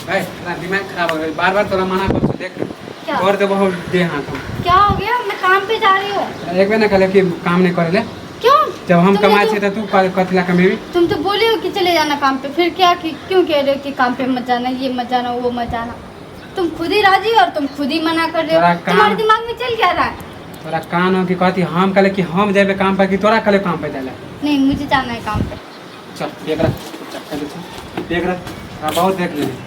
ए, तोरा दिमाग खराब हो गेल, बार बार तोरा मना कर देख। क्या? कर देबो हम देह हाथ हम। क्या हो गया? मैं काम पे जा रही हूँ। एक बेर ना कहले कि काम नहीं करे ले। क्यों? जब हम तुमने कमाए तो- छियै तऽ तू कथी ला कमेबी? तुम तो बोले हो कि चले जाना काम पे, फिर क्या कि क्यों कह रहे हो कि काम पे मत जाना, ये मत जाना, वो मत जाना? तुम खुद ही राजी हो और तुम खुद ही मना कर रहे तोरा हो। काम- तुम्हारे दिमाग में चल क्या रहा है? तोरा कान हो कि कथी? हम कहले कि हम जेबै काम पर कि तोरा कहले काम पर जाए ला? नहीं, मुझे जाना है काम पे। चल, बैग रख, चुपचाप चल चल, बैग रख। तोरा बहुत देख लेने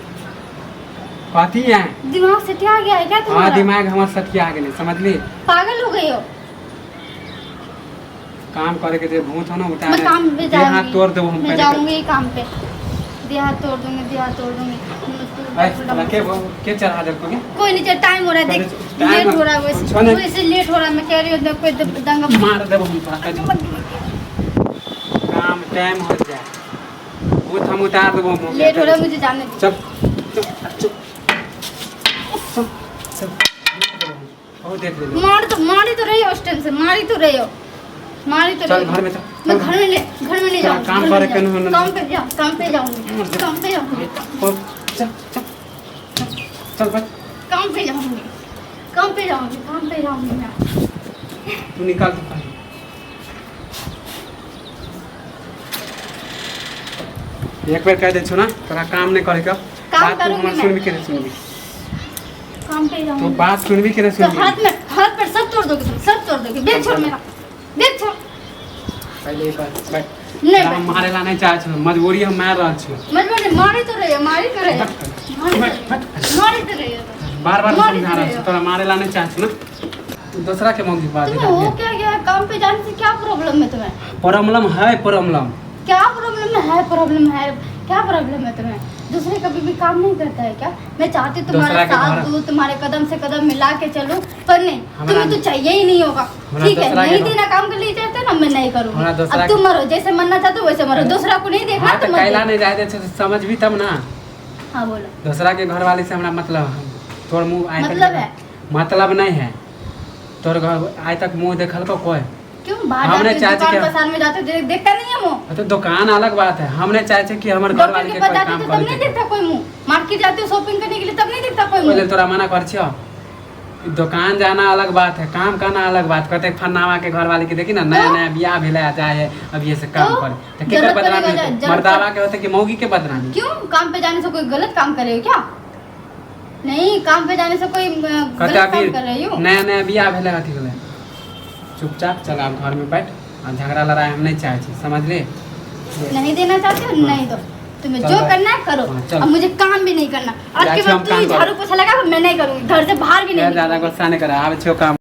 कथी है। दिमाग सटिया गया है क्या हाँ। तुम्हारा? दिमाग हमर सटिया गेलै, समझली? पागल हो गई हो। काम करे के जे भूत हो ना उतारे। मैं काम पे देह हाथ जाऊंगी। तोड़ देबो हम मैं पहले। जाऊंगी काम पे, देह हाथ तोड़ दूंगी, देह हाथ तोड़ दूंगी। ए, तोरा के चढ़ा देलको के? कोई नहीं, टाइम हो रहा है, देख। टाइम लेट हो रहा है वैसे। कुछो नहीं। वैसे लेट हो रहा है, मैं कह रही हूँ कोई दंगा मार देबो हम तोरा के। काम टाइम हो जाए, भूत हम उतार देबो मुँह के। लेट हो रहा है, मुझे जाने दो। चल चल चल चल चल, बहुत देख ले। मारी तो रही हो उस टाइम से, मारी तो रही हो, मारी तो चल रही हो। घर में चल। मैं घर में नहीं, घर में नहीं चल, जाऊंगी। काम घर में करे नहीं के जाऊंगी। न- काम पे जाओ, काम पे जाऊंगी, काम पे जाऊंगी। चल चल चल चल बस। काम पे जाऊंगी, काम पे जाऊंगी, काम पे जाऊंगी मैं। तू निकाल तू पहले। एक बेर कह दै छौ ना तोरा काम नहीं करे के। काम बात तू करूंगी हमर मैं। सुनबी के नहीं सुनबी? काम पे तू जाऊंगी। बात सुनबी के नहीं तो सुनबी? हाथ में हाथ पर सब तोड़ दोगे तुम, सब तोड़ दोगे। बैग छोड़ मेरा, बैग छोड़। पहले एक बार बैठ। नहीं। तोरा हम मारे ला नहीं चाहे छौ, मजबूरी हम मार रहल छियौ। मजबूरी नहीं, मारी तो रही हो, मारी तो रही हो, मारी तो रही हो, मारी तो रही हो तुम। बार बार मारी समझा तो रहल रही छियौ। हो। तोरा मारे ला नहीं चाहे छौ ना, तू दोसरा के मौगी बात। तुम्हें हो क्या गया? काम पे जाने से क्या प्रॉब्लम है तुम्हें? प्रॉब्लम है, प्रॉब्लम। क्या प्रॉब्लम है? प्रॉब्लम है क्या? प्रॉब्लम है तुम्हें? दूसरे कभी भी काम नहीं करता है क्या? मैं चाहती हूँ तुम्हारा दूसरा के साथ घर- दूँ, तुम्हारे कदम से कदम मिला के चलूँ, पर नहीं, हमरा- तुम्हें तो चाहिए ही नहीं होगा। हमरा ठीक है, दूसरा के नहीं घर- देना काम के लिए चाहते ना, मैं नहीं हमरा करूँगी। दूसरा अब तुम मरो, जैसे मरना चाहते हो वैसे मरो। दूसरा को नहीं देखना हाँ तो तऽ मत कैला देखो। नहीं जाए दै छै तऽ समझबी तब ना। हाँ, बोलो। दोसरा के घर वाले से हमरा मतलब है। तोर मुँह आइ तक मतलब है? मतलब नहीं है। तोर घर आइ तक मुँह देखलको कोई? क्यों, बाहर हमने जाते हो, चाहे दुकान क्या- पसार में जाते हो, देखता नहीं है मुँह? हाँ, तो दुकान अलग बात है। हमने चाहे छे कि हमर घर डॉक्टर वाले के के पास कोई जाते काम हो तब करे नहीं देखता कोई मुंह? मार्केट जाते हो शॉपिंग करने के लिए तब नहीं देखता कोई ओहि लेल मुंह? तोरा मना कर छियो। दोकान जाना अलग बात है, काम करना अलग बात। कहते फन्नावा के घर वाले के देखी ना, नया तो? नया बियाह भेलै आ जाए है अब ये से काम तो? करे तऽ केकर जरूरत बदनामी पड़ेगा, होतै? जरूरत मर्दावा के होतै कि मौगी के बदनामी? क्यों, काम पे जाने से कोई गलत काम करे क्या? नहीं, काम पे जाने से कोई कहते गलत अभी काम कर रही हूँ? नया नया बियाह भेलै, अथी भेलै। चुपचाप चल, आब घर में बैठ आ झगड़ा लड़ाई हम नहीं चाहे छी, समझली? नहीं देना चाहते हो, नहीं दो। तुम्हें चल जो भाई। करना है करो। हाँ, चल। अब मुझे काम भी नहीं करना आज जाइ के छी हम बाद। तू ही काम झाड़ू पोछा लगा, मैं नहीं करूँगी, घर से बाहर भी नहीं ज्यादा निकलूंगी। गुस्सा नहीं कर, आबै छियौ काम।